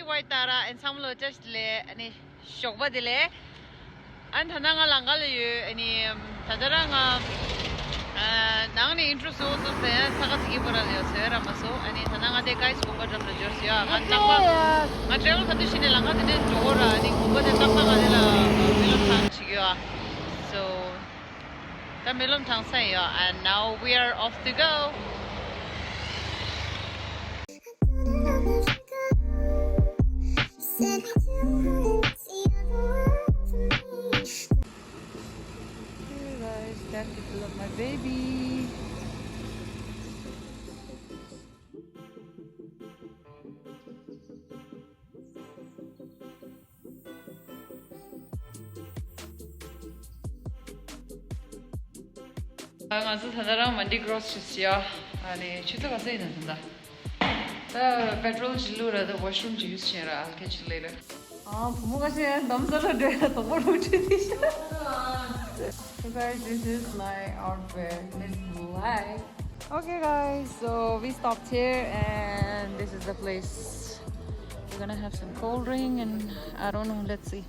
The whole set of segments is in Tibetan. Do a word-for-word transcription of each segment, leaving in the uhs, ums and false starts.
ཝའི་ཏཱ་ར་ཨན་སམ་ལོ་བཅས་ལས་ཨ་ནི་ཞོགས་པ་དེ་ལས། ཨ་ནི་ད་ལྟ་ང་ལམ་ཁ་ལ་ཡོད། ཨ་ནི་ད་ལྟ་རང་ང་ཨ་ནང་ནས་ཨིན་ཊྲོ་སོ་སོ་ཟེར་ས་ཁ་ཚིག་གི་པོ་ར་ལ་ཡོད་ཟེར་ར་མ་སོ། ཨ་ནི་ད་ལྟ་ང་དེ་ཀའི་སི་དགོན་པ་འགྲམ་ལ་འབྱོར་སོང་ཡ། ང་རྟག་པར་ང་ཊེ་རེ་ཝལ་ག་དུས་ཤི་ནས་ལམ་ཁ་དེ་འདྲས་འགྲོ་གོ་ར། ཨ་ནི་དགོན་པ་དེ་རྟག་པར་ང་དེ་ལ་མི་ལོ་ཐང་བྱེད་ཀྱི་ཡོད། So ད་མི་ལོ་ཐང་ས་ཡོད། And now we are off to go. Hey guys, time to fill up my baby. ང་ཚོ་ད་ལྟ་རང་མན་ཌི་ཀོ་རོ་སི་བྱས་ཡ། ཨ་ནི་ཆུ་ཚོད་ག་ཚོད་ཡིན་ན་ད་ལྟ། ད་པེ་ཊོལ་ཅིག་བླུགས་ར། ད་ཝ་ཤི་རུམ་ཅིག་ཡུ་སི་བྱས་ར། I'll catch you later. ཨ་བུ་མོ་ཁ་ཤས་འདམ་ས་ལ་འགྲོ་ཡ་དོག་པོ་རུ་ཁྲིད་དེ་ཤ། So guys, this is my outfit. It's black. Okay guys, so we stopped here and this is the place. We're gonna have some cold drink and I don't know, let's see.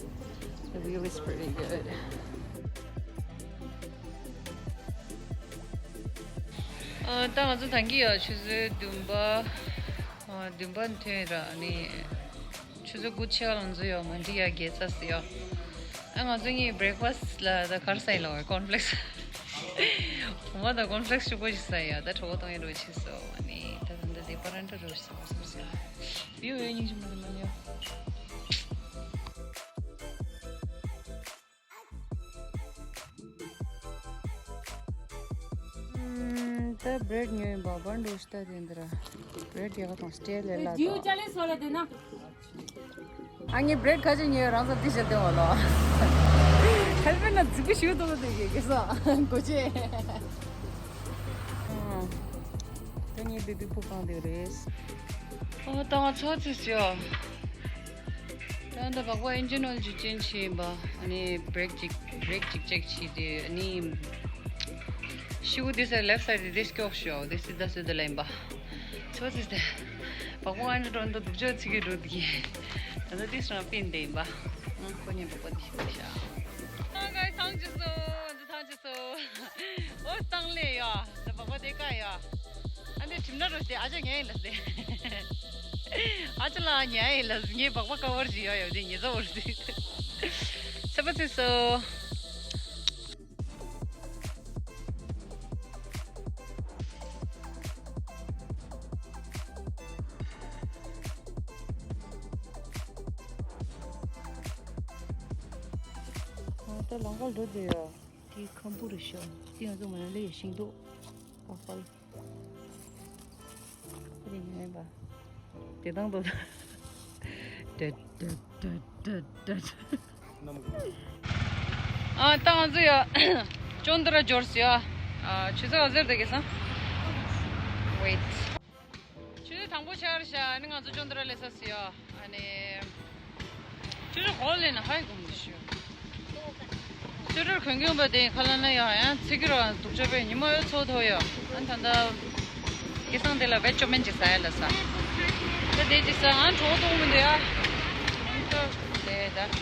The view is pretty good. ཨ་ད་ང་ཚོ་ཐང་གི་ཡ་ཆུ་ཚོད་བདུན་པ། ཨ་བདུན་པ་ཐོན་ར་ནི། ཆུ་ཚོད་དགུ་ཕྱེད་ཀ་ལ་ང་ཚོ་ཡོད། མ་འདི་ཡ་རྒྱལ་ས་སི་ཡོད། ཨ་ང་ཚོ་གཉིས་བྷི་རེག་ཕ་སི་ལ་ད་གར་ས་ཡི་ལ་བའི་ཀོན་ཕི་ལེག་སི། འོ་མ་དང་ཀོན་ཕི་ལེག་སི་ཤུ་པོ་ཞིག་ས་ཡ། ད་གྲོགས་པོ་གཏོང་ཡ་རོ་ཆེ་སོ། ཨ་ནི་ད་ད་ད་དེ་པ་རན་ཏྲ་རོ་ཞིག་ས་བ་སོ་སི་ཡ། ཡོ་ཡོ་སྙིང་རྗེ་མ་ལ་མ་ལ་ཡོ། ད་བྷི་རེཌ་ཉོས་ཡིན་པ། བར་འགྲོ་ཤི་ད་དེ་འདི་ར། བྷི་རེཌ་རྒྱལ་ཁ་དང་སི་ཊེ་ལེ་ལ་ད། ཇིའུ་ཅ་ལེ་སོ་ལེ་དེ་ན། ཨ་ངས་བྷི་རེཌ་ཁ་ཅིག་ཉོས། རང་ཚོ་འདི་བཞིན་བསྟན་བ་ལོ། ཧེལ་པེ་ན་རྫིག་པོ་ཞིག་འདུག་དེ་གི་གེ་ས་གོ་ཅེ། ད་ངས་བེ་བི་ཕུ་གང་དེ་རེད། ཨོ་ད་ང་ཚོ་ཚེ་སི་ཡོ། ད་ད་སྦག་སྦག་ཨིན་ཇིན་ཨོའིལ་ཅིག་ཅེན་ཇི་བྱས་ཡིན་པ། ཨ་ནི་བྷི་རེག་ཅིག་བྷི་རེག་ཅིག་ཅེག་བྱས་ཏེ། ཨ་ནི་ཤིའུ་དེ་སའི་ལེཕ་སའིཌ་དེ་སྐྱོག་ཤོག་དེ་སི་ད་སི་ད་ལེན་པ། ཚོ་ཚི་སྟེ། སྦག་སྦག་ཨན་ཏྲོན་ཏོ་སྡུག་ཅག་ཚིག་གི་འགྲོ་དེ་གི། ད་ད་དེ་སོང་པིན་དེ་ཡིན་པ། ཨང་ཁོ་ཉན་སྦག་སྦག་དེ་ཤི་ཤ། ཨང་གའི་ཐང་ཅི་སོ། ཨོ་སྟང་ལེ་ཡ། ད་སྦག་སྦག་དེ་ཀ་ཡ། ཨ་ནི་ཁྲིམས་ན་རོ་སྟེ་ཨ་ཅག་ཉན་ཡིན་ལ་སྟེ། ཨ་ཅག་ལ་ཉན་ཡིན་ལ་ངའི་སྦག་སྦག་ཀ་བར་ཅི་ཡ་ཡ་དེ་ཉེ་ཚ་བར་སྟེ། ཚེ་པ་ཚེ་སོ། ད་ལང་ཀར་འགྲོ་དེ་ཡ། དེ་ཁམ་བུ་རེད་ཤག་དེ་ང་ཚོ་མ་ན་ལི་ཡི་ཤིང་ཏོག་པགས་པ་ལ། དེ་ཡིན་པ། དེ་དང་དུ། ཏེ་ཏེ་ཏེ་ཏེ་ཏེ། ཨ་ད་ང་ཚོ་ཡ་ཅོན་ཏ་ར་འབྱོར་སོང་ཡ། ཨ་ཆུ་ཚོད་ག་ཚོད་རེད་ད་གེ་སང་། Wait. ཆུ་ཚོད་དང་པོ་ཆགས་རེད་ཤག་ཨ་ནི་ང་ཚོ་ཅོན་ཏ་ར་སླེབས་ཚར་སོང་ཡ། ཨ་ནི། ཅོ་ཅོ་གོ་ལེ་ན་ཧའི་གོ་མི་ཤོད། ཅོ་ཅོར་གོན་གྱོན་པ་དེ་ཁ་ལ་ན་ཡ་ཡང་ཚིག་གི་རང་སྡུག་ཅོ་པས་ཉི་མ་ཡོད་ཚོ་ཐོ་ཡ། ཨན་ད་ད་སྐལ་བཟང་དེ་ལ་བེད་ཅོ་མེན་ཅི་ཟ་ཡ་ལ་ས། ད་དེ་ཅི་ས་ཨན་གྲོགས་གཏོང་མི་འདུག་ཡ། ཨན་ད་དེ་ད།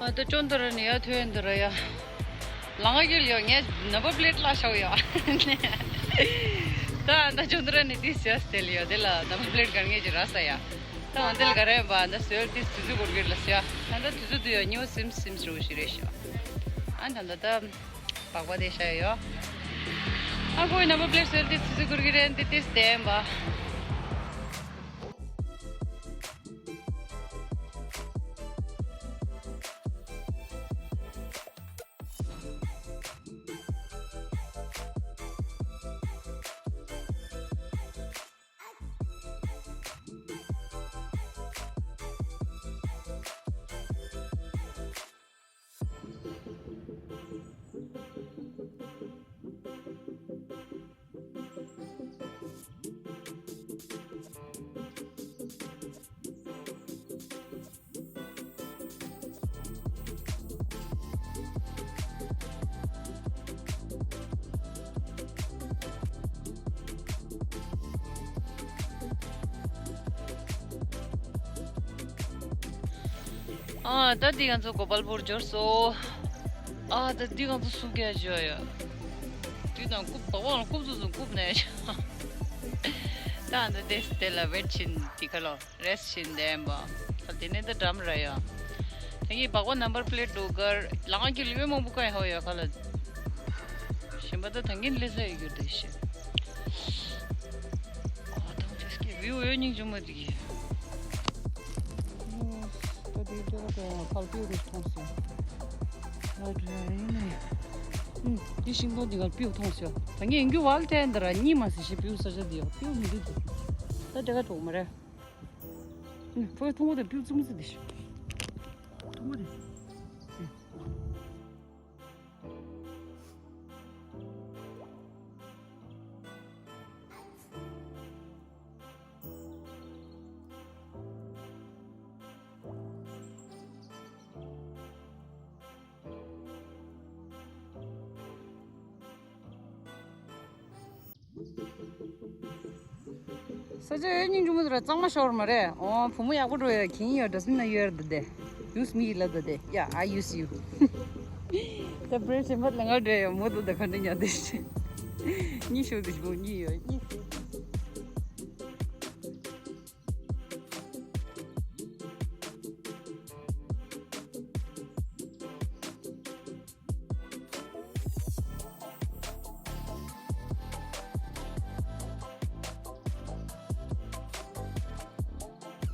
ཨ་ད་ཅོན་ཏ་ར་ནས་ཡར་ཐོན་འདི་ར་ཡ། ལང་ཀ་གི་ལ་ཡོད། ངས་ནམ་བར་པི་ལེཊ་ལ་ཤའོ་ཡ། ད་ད་ཅོན་ཏ་ར་ནས་དེ་ཟེར་སྟེ་ལ་ཡོད། དེ་ལ་ནམ་བར་པི་ལེཊ་གར་ངེས་ཀྱི་ར་ས་ཡ། ད་འོན་ཏེ་ལ་ག་རེ་བ་ད་ཟོལ་དེ་དུས་ཚོད་འགོར་གི་ལ་ས་ཡ། ད་ད་དུས་ཚོད་དུ་ཡ་ཉོ་སིམ་སིམ་རུ་ཞི་རེ་ཤ། ཨ་ད་ད་ད། སྦག་སྦག་དེ་ཤ་ཡོད། ཨ་ཁོའི་ནམ་བར་པི་ལེཊ་ཟེར་དེ་དུས་ཚོད་འགོར་གི་རེད། འདི་དེ་བསྟན་པ། ཨ་ད་འདི་ང་ཚོ་གོ་པལ་པུར་འབྱོར་སོང་། ཨ་ད་འདི་ང་ཚོ་སུ་ག་ཞོ་ཡ། དུས་དང་རྐུབ་བག་བག་ལ་རྐུབ་ཙུག་ཙུག་རྐུབ་ནས། ད་འདི་དེ་དེ་ལ་ཝེཊ་ཕྱིན་འདི་ཁ་ལོ། རེས་ཕྱིན་དེ་ཡིན་པ། ད་དེ་ནས་ད་འགྲམ་ར་ཡ། ད་ངས་བག་བག་ནམ་བར་པི་ལེཊ་འདུག་གར་ལང་གི་ལུས་མང་པོ་ག་ཡ་ཧོ་ཡ་ཁ་ལ། ཞིམ་པ་ད་ད་ངས་ལས་ས་ཡོད་རྒྱུ་དེ་ཤེས། ཨ་ད་ཅེས་ཀྱི་བིའུ་ཡོད་སྙིང་རྗེ་མོ་དེ་གི། ད་དེ་ལྟར་ཁ་ལ་པིའུ་རུ་མཐོང་སོང་། ཨ་དྲ་ཡིན་ནའི། ཨུམ། དེ་ཤིང་སྡོང་དེ་གར་པིའུ་མཐོང་སོང་། ད་ངས་ཡིན་རྒྱུ་བལ་ཏན་དེ་ར་གཉིད་མ་སད་ཤེས་པིའུ་ས་ཆ་དེ་ཡོད་པིའུ་མི་འདུག་དེ། ད་དེ་ག་གྲོགས་མ་རེད། ཨུམ། ཕོ་ཐུང་བོ་དེ་པིའུ་ཙུམ་ཙི་དེ་ཤི། ཐུང་བོ་དེ། ཨུམ། ས་ཆ་ཡོད་སྙིང་རྗེ་མོ་དེ་ར་གཙང་མ་ཤོར་མ་རེད། ཨོ་བུ་མོ་ཡག་པོ་འགྲོ་ཡ་གིན་ཡོད་འདྲ་སེམས་ན་ཡོད་ར་དེ། Use me ལབ་དེ། Yeah, I use you. ད་བྲེ་ཆེན་པོ་ལ་ང་འདྲ་ཡ་མོ་དེ་ད་ག་འདྲ་ཉལ་དེ་ཤི། གཉིད་ཤོར་དེ་ཤི་མོ་གཉིད་ཡོད་གཉིད།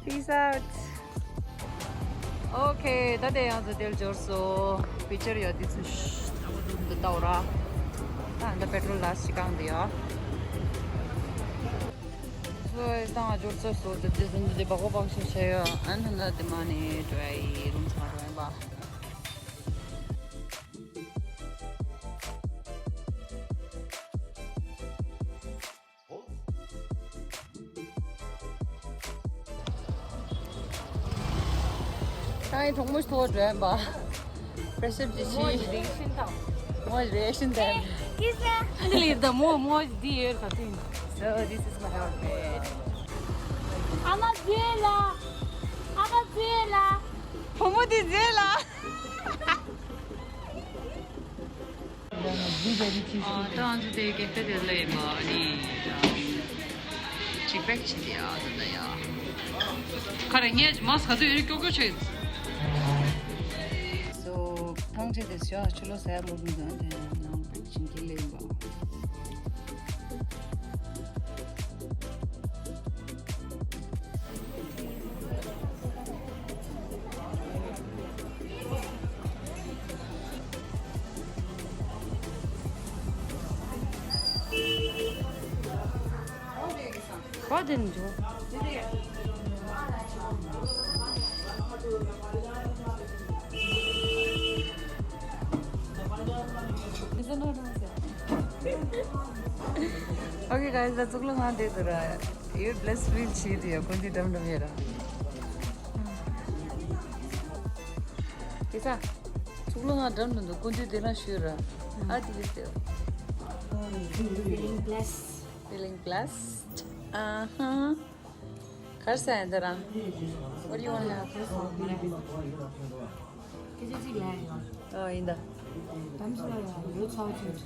Peace out. Okay, ད་དེ་ཡང་ཚོ་དེར་འབྱོར་སོ། པིག་ཅར་ཡོད་དེ་ཚོ་ད་བོ་འདི་ལྟ་བུ་ར། ད་འདི་པེ་ཊྲོལ་ལ་ཞིག་གང་དེ་ཡོད། སོ་ད་འབྱོར་སོ་སོ་དེ་དེ་ཚོ་འདི་བག་བག་ཤ་ཤ་ཡོད། ཨན་ད་ནི་དེ་མ་ནི་ཌི་རུམ་ཚང་རོ་ཡིན་པ། ད་ཡིན་གྲོགས་མོ་ཞིག་ཐོག་འགྲོ་ཡིན་པ། པེ་ཤབ་ཅི་ཤི། མོ་རེ་ཤིན་དང་། ཨ་ནི་ལིར་ད་མོ་མོ་འདི་ཡོད་ག་ཏིན། So this is my outfit. ཨ་མ་ཟེ་ལ། ཨ་མ་ཟེ་ལ། བུ་མོ་འདི་ཟེ་ལ། ཨ་ད་ང་ཚོ་དེ་ཀེ་ཕེ་དེ་ལ་ཡིན་པ་ཨ་ནི། ཅིག་པེག་ཕྱིན་ཏེ་ཡ་ད་ད་ཡ། ཁ་རེ་ངས་མ་ས་ཚོ་ཡོད་ཀྱོག་ཀྱོག་བྱེད། སོ་ཐང་ཆེ་དེ་སོ་ཆུ་ལོ་ཟ་ཡ་མོ་མི་འདུག་དེ་ནང་པེག་ཕྱིན་ཏེ་ལ་ཡིན་པ། Okay guys, ད་གཙུག་ལག་ཁང་དེ་དུ་ར། ཡོད་bless feel བྱེད་དུ་ཡོད་ཀུན་དུ་འགྲམ་འགྲམ་ཡོད་ར། དེ་ས། གཙུག་ལག་ཁང་འགྲམ་འགྲམ་དུ་ཀུན་དུ་དེ་རང་ཞུས་ར། ཨ་དེ་གི་དེ། Feeling blessed. Feeling blessed. Uh-huh. གར་ས་ཡ་འདི་རང་། What do you want to have? སྐད་ཆ་གཅིག་ལན་ཡོད། ཨ་ཡིན་ད། དམ་སྲི་ལ་ཡང་ཡོད་ཚོགས་ཚུལ།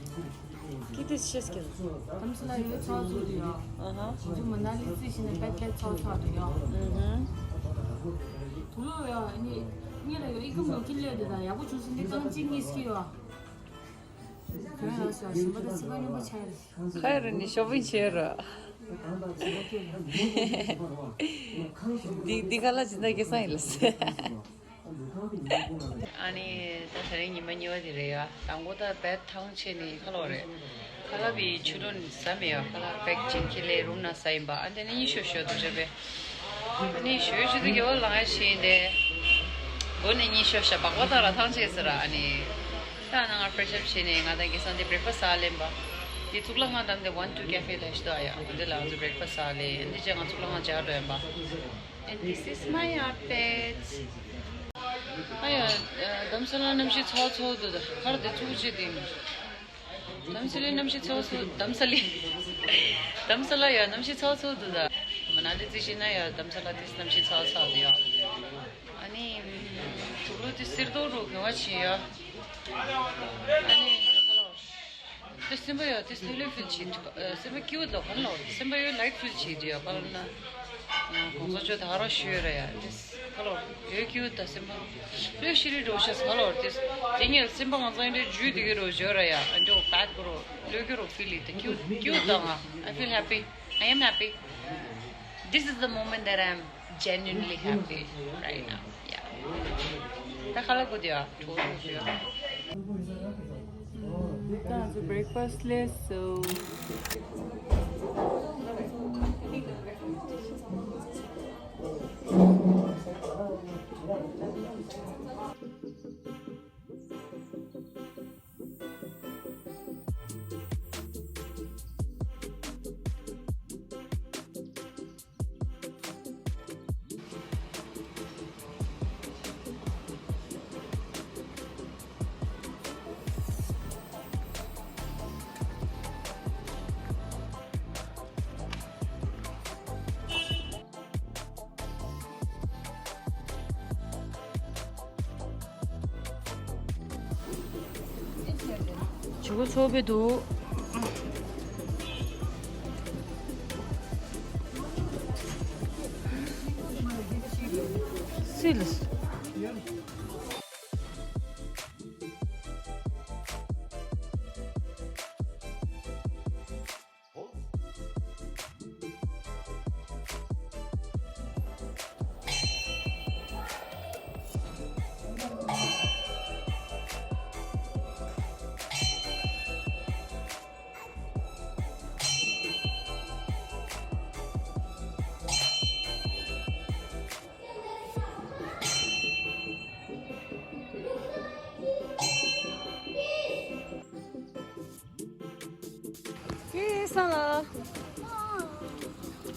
ཀི་ཏི་ཤེས་ཀྱི། དམ་སྲི་ལ་ཡོད་ཚོགས་ཚུལ་དུ་ཡོད། ཨ་ཧ། ང་ཚོ་མ་ན་ལི་ཙི་ཞིག་ནས་པད་པད་ཚོགས་ཚོགས་དུ་ཡོད། ཨུ་ཧུ། དུ་ལོ་ཡོད་ནི། ངེད་ལ་ཡོད་ཨི་ཀམ་ལོ་ཁི་ལེ་དེ་དང་ཡག་པོ་བྱུང་སོང་ནི་རྐང་གཅིག་གཉིས་ཀྱི་ཡོད། གང་ཡང་ཞོག་ཞིམ་པ་དང་ཚིག་པ་སྙོམས་པོ་ཆགས་རེད། ཁ་ཡ་རུ་ནི་ཤོ་པིང་བྱེད་ར། འདི་འདི་ག་ལ་ཇི་འདྲ་སྐྱེ་ས་ཡིན་ལ་ཟེར། ཨ་ནི་ད་དེ་རིང་ཉི་མ་གཉིས་པ་དེ་རེད་ཡ། དང་པོ་ད་བེད་ཐང་ཆད་ནི་ཁ་ལོ་རེད། ཁ་ལ་བི་ཆུ་ལོན་ཟ་མི་ཡ། ཁ་ལ་བེག་ཅིང་ཁི་ལེ་རུམ་ན་ཟ་ཡིན་པ། ཨ་དེ་ནི་གཉིད་ཤོ་ཤོ་དུ་བྱ་བེ། ཨ་ནི་ཤོ་ཤོ་དུ་གེ་བ་ལང་ཡ་ཤི་ཡིན་ཏེ། མགོ་ནི་གཉིད་ཤོ་ཤ་བག་བ་ད་ར་ཐང་ཆད་ཟེར་ར་ཨ་ནི། ད་ང་ང་ཕྲེ་ཤབ་བྱས་ནས་ང་དང་གེ་སང་དེ་བྲེག་ཕ་སི་ཟ་ལེན་པ། དེ་གཙུག་ལག་ང་དང་དེ་ཝན་ཊུ་ཀེ་ཕེ་ལ་ཤི་དོ་ཨ་ཡ། འདི་ལ་ང་ཚོ་བྲེག་ཕ་སི་ཟ་ལེན། འདི་ཅག་ང་གཙུག་ལག་ང་ཇག་འགྲོ་ཡིན་པ། And this is my outfit. ཨ་ཡ། དམ་ས་ལ་གནམ་གཤིས་ཚ་ཚ་འདུག་ད་ཁར་དེ་ཚུགས་ཅི་དེ། དམ་ས་ལའི་གནམ་གཤིས་ཚ་ཚ་དམ་ས་ལའི། དམ་ས་ལ་ཡ་གནམ་གཤིས་ཚ་ཚ་འདུག་ད། མ་ན་ལི་ཙི་ཤི་ན་ཡ་དམ་ས་ལ་དེ་གནམ་གཤིས་ཚ་ཚ་འདུག་ཡ། ཨ་ནི། ལོ་དེ་སེར་མདོག་རུ་གང་བ་བྱེད་ཡ། ཨ་ནི་ཁ་ལོ། དེ་སེམས་པ་ཡོད་དེ་སེ་ལེ་ཕིལ་བྱེད་འདུག་སེམས་པ་སྐྱིད་པོ་འདུག་ག་ལོ། སེམས་པ་ཡོད་ལའིཊ་ཕིལ་བྱེད་འདུག་ཡ། ག་ལོ་ན། གོང་ས་མཆོག་ད་རོགས་ཞུས་ར་ཡ། དེ་ག་ལོ་ཡོད་སྐྱིད་པོ་འདུག་སེམས་པ་ལོས་ཤི་རི་འགྲོ་ཤ་ག་ལོ། དེ་དེ་ངས་སེམས་པ་ང་ཚང་འདྲའི་འཇུས་དེ་གི་རོ་བཞོ་ར་ཡ། ཨ་འདྲ་བད་གི་རོ་ལོས་གི་རོ་ཕིལ་ལི་དེ་སྐྱིད་པོ་སྐྱིད་པོ་འདུག་ང་། I feel happy. I am happy. This is the moment that I'm genuinely happy right now. Yeah. ད་ཁ་ལག་གུ་དེ་ཨ་ཁྲོ་རུ་དེ་ཨ། ད་ང་ཚོ་བྷི་རེག་ཕ་སི་ལས་སོ། བྱི་གུ་ཚོ་པའི་འདུག་སིལ། ཡེ་སང་ལ།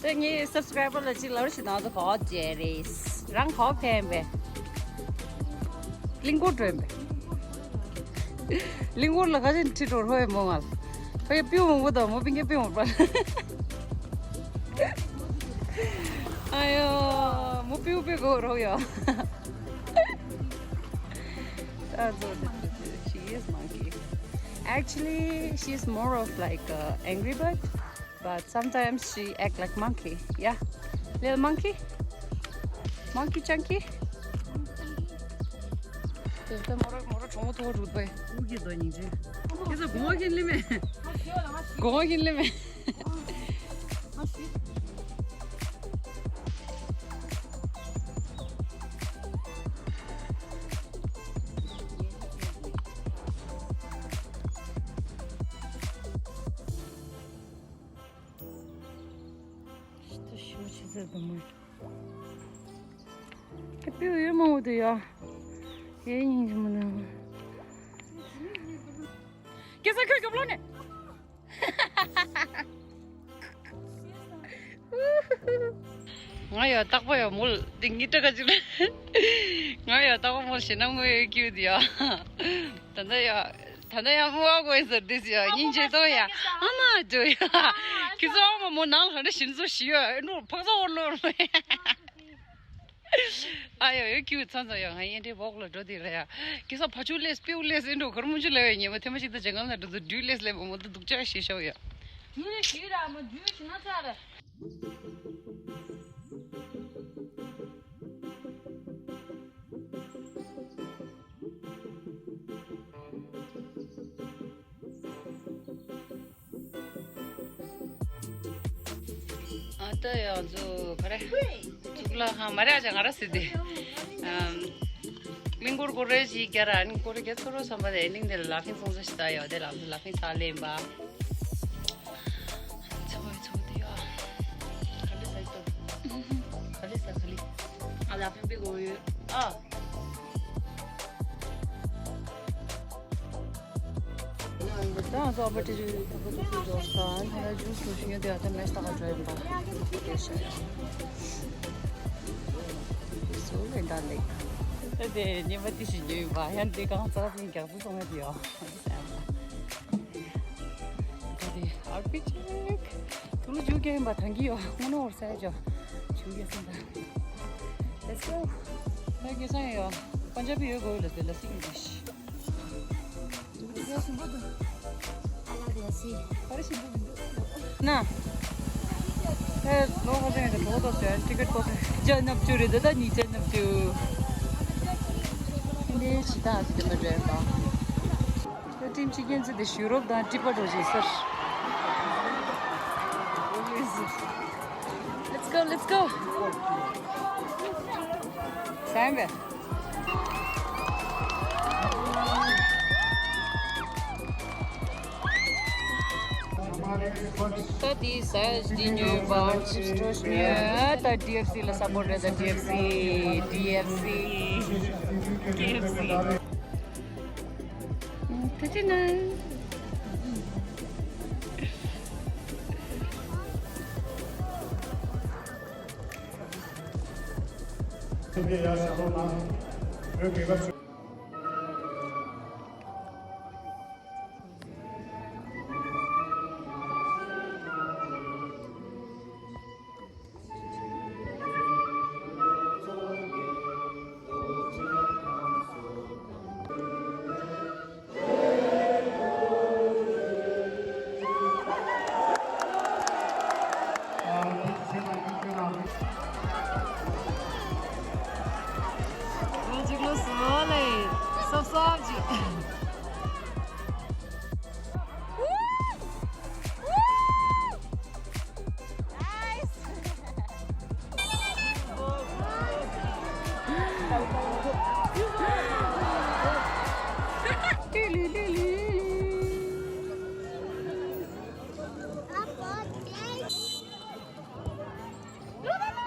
དེ་ངའི་སབ་སི་ཀ་རའི་བར་ལ་ཅིག་ལབ་རེ་ཞིག་དང་། ད་གོ་ཇེ་རེས་རང་གོ་ཕན་པས། གླིང་སྐོར་འགྲོ་ཡིན་པས། གླིང་སྐོར་ལ་ཁ་ཆེན་ཁྲི་འགྲོ་ཧོ་ཡི་མོ་ང་ལ། ཕ་གི་པིའུ་མང་པོ་དང་མོ་པིན་གེ་པིའུ་མང་པོ། ཨ་ཡོ་མོ་པིའུ་པི་གོ་རོག་ཡོ། That's what it is. She is monkey. Actually, she's more of like a angry bird, but sometimes she act like monkey. Yeah, little monkey, monkey chunky. དེ་ལྟ་མོ་ར་མོ་ར་གྲོང་མོ་ཐོག་རུ་པའི་དབུགས་ཀྱི་དོ་སྙིང་རྗེ། ཁྱེད་ཚོ་གོང་བ་གིན་ལི་མེ། གོང་བ་གིན་ལི་མེ། ད་ཤི་བ་ཆེ་ཟེར་དུ་མོ། ད་པིའུ་ཡོད་མང་བོ་དུ་ཡ། ཡེ་ཉིན་གྱི་མོ་ན། སྐྱེ་ས་ཁོས་རྒྱབ་ལོག་ནས། ང་ཡ་རྟག་པ་ཡ་མོལ་འདི་ངི་སྐྲ་ག་ཅིག་ལ། ང་ཡ་རྟག་པ་མོལ་ཞེ་ན་ངོ་ཡ་ཀྱུ་དི་ཡ། ད་ད་ཡ། ད་ལྟ་ཡང་ཧུ་ཨ་གོ་ཡིན་ཟེར་དུས་ཡ་སྙིང་རྗེ་ཏོ་ཡ། ཨ་མ་ཇོ་ཡ། ཁྱི་ཚོ་ཨ་མ་མོ་ནང་ལ་ག་འདྲ་ཞིག་ཚོ་ཞི་ཡ་ཨེ་འགྲོ་ཕག་ཚ་འོར་ལོར་མེ། ཨ་ཡ་ཡ་ཀྱུ་ཚང་ཚང་ཡ། ང་ཡན་ཏེ་བོག་ལ་འགྲོ་དེ་ར་ཡ། ཁྱི་ཚོ་ཕ་ཆུ་ལེས་པིའུ་ལེས་ཨེ་འགྲོ་གར་མུ་ཆུ་ལེ་བའི་ཉེ་མ་ཐེ་མ་ཞིག་ད་ཇེ་ངལ་ན་འགྲོ་ཚོ་བྲུས་ལེས་ལེ་མོ་མོ་ད་སྡུག་ཅག་ཞེ་ཤོག་ཡ། བྲུས་ལེ་ཞི་ར་མ་བྲུས་ཞི་ན་ཚ་ར། ཨ་ད་ཡང་ཚོ་ག་རེ། གཙུག་ལག་ཁང་མ་རེད་ཨ་ཅག་ང་ར་སི་དེ། ཨམ། གླིང་སྐོར་སྐོར་རེ་ཞིག་རྒྱ་ར་ཨ་ནི་སྐོར་རེ་རྒྱ་ཚོ་རོ་བསམ་པ་དེ་ཨེ་གླིང་དེ་ལ་ལ་ཕིང་སོང་ས་ཞིག་ད་ཡོད་དེ་ལ་ལ་ཕིང་ས་ལེན་པ། ཚོ་ཚོ་དེ་ཡོད། ག་ལེ་ས་ཡོད། ག་ལེ་ས་ག་ལེ། ཨ་ལ་ཕིང་པི་གོ་ཡོད་ཨ། ད་ང་ཚོ་ཨ་པ་ཏི་རི་ཐུག་པ་ཐུག་པ་འབྱོར་ས་ང་ལ་ཇུས་ལོ་ཤིང་ཡོད་དེ་ཨ་ད་མེ་སྟག་ག་འགྲོ་ཡིན་པ། དེ་ཤ་ཡ། སུ་ལེན་ད་ལེགས། ད་དེ་ཉི་མ་ཏི་ཞིག་ཉོས་ཡིན་པ་ཡང་དེ་གང་ཚ་ཚིང་རྒྱག་ཚུལ་སོང་ཡ་དེ་ཡོ། དེ་སེམས་པ། ད་དེ་ཨར་པི་ཅིག་ཐུག་ལོ་ཇུ་རྒྱག་ཡིན་པ་ཐང་གི་ཡོ། སྔོན་ནོར་ས་ཡ་ཇོ། ཇུ་རྒྱག་སོང་ད། Let's go. ད་གེ་སང་ཡོ། पंजाबी ཡོད་དགོས་ལ་དེ་ལ་སི་ཨིང་ལིཤ། ན། ཨེ་ལོ་ཧ་ཟེར་ཡང་དེ་གྲོགས་ཏོག་ཟེར་ཊི་ཀེ་ཊི་ཏོག་ཟེར་བརྒྱ་ལྔ་བཅུ་རེད། ད་ད་ཉིས་བརྒྱ་ལྔ་བཅུ། འདི་ཕྱི་ད་ཟེར་དེ་མ་རེད་པ། ཨེ་ཊི་ཨེམ་ཕྱི་རྒྱལ་ཚོ་དེ་ཡུ་རོབ་དང་ཊི་པ་འགྲོ་བཞིན་སར། Let's go, let's go. ཟ་ཡང་བས། ད་དེ་ཟ་ཡ་ཅིག་ཉོས་པ་ཅིབ་སི་ཉོས། ད་ཌི་ཨེཕ་སི་ལ་སབ་པོར་ཊ་རེད། ད་ཌི་ཨེཕ་སི། ཌི་ཨེཕ་སི། ཀེ་ཨེཕ་སི། ཐུགས་རྗེ་གནང་། ལོ་གཅིག་ལོ་གསུམ་ལས་སོབ་སོབ་ཅིག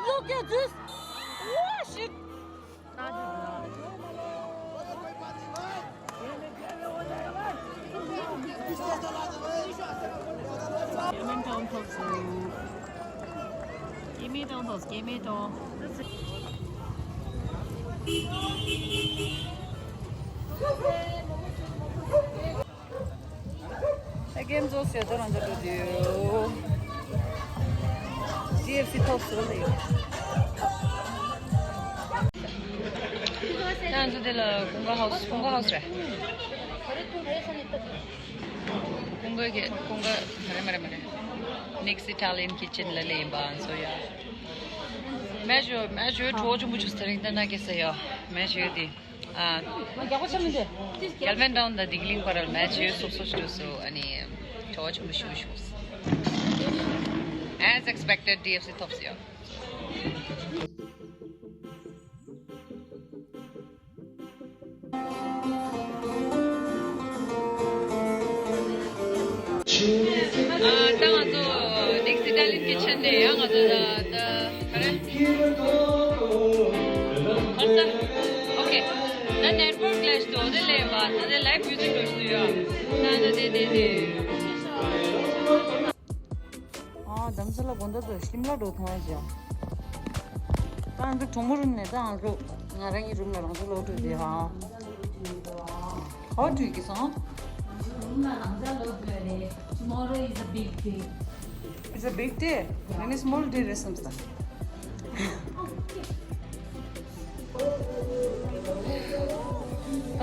Look at this! Oh, shit! ཨ་ཀེམ་ཛོ་སི་ཡོད་དོ་རང་ཚོ་འགྲོ་དུས། ཌི་ཨེཕ་སི་ཐོབ་སོང་ལེ། ང་ཚོ་དེ་ལ་ཀུན་དགའ་ཧའུ་སི། ཀུན་དགའ་ཧའུ་སི་རེད། ཀུན་དགའ་གི་ཀུན་དགའ་མ་རེད་མ་རེད་མ་རེད། Next Italian Kitchen ལ་ལེན་པ་ང་ཚོ་ཡ། མེ་ཞོ་མེ་ཞོ་གྲོ་ཆུ་མུ་ཆུ་སི་ཐ་རིང་ཏན་ན་ཀེ་ས་ཡ། མེ་ཞོ་དེ། ཨ། རྒྱག་པ་ཆ་མི་འདུག Galvin Town དང་ལྡི་གླིང་བར་ལ་མེ་ཞོ་སོབ་སོབ་ཞུ་སོ། ཨ་ནི་གྲོ་ཆུ་མུ་ཞུ་ཞུ། As expected ཌི་ཨེཕ་སི་ཐོབ་སོང་ཡ། ཨ་ད་ང་ཚོ་Next Italian Kitchen ནས་ཡང་ང་ཚོ་ད་ད་ག་རེ། ཨོ་ས། ཨོ་ཁེ། ད་ནེཊ་ཝརཀ་ཀི་ལེ་ཤི་འདུག་དེ་ལས་པ་ད་དེ་ལའིབ་མིའུ་ཟིག་འགྲོ་བཞིན་འདུག་ཡ། ད་ད་དེ་དེ་དེ། ཨ་རྡ་རམ་ས་ལ་དགོང་དག་ཏུ་ཤིམ་ལ་འགྲོ་ཐང་ཞག་ད་ང་ཚོ་གྲོགས་མོ་རུམ་ནས་ད་ང་ཚོ་ང་རང་གི་རུམ་ལ་རང་ཚོ་ལོག་འགྲོ་དེ་ཧ། How do you get on? རུམ་ལ་རང་ཚོ་ལོག་འགྲོ་རེད། Tomorrow is a big day. It's a big day. When is small day རེད་བསམ་ས། རྡ་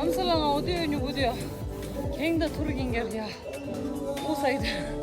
རམ་ས་ལ་ང་འོ་དེ་ཉུ་གུ་དེ་ཁེང་ད་ཐུར་གིན་གར་ཡ། Poolside.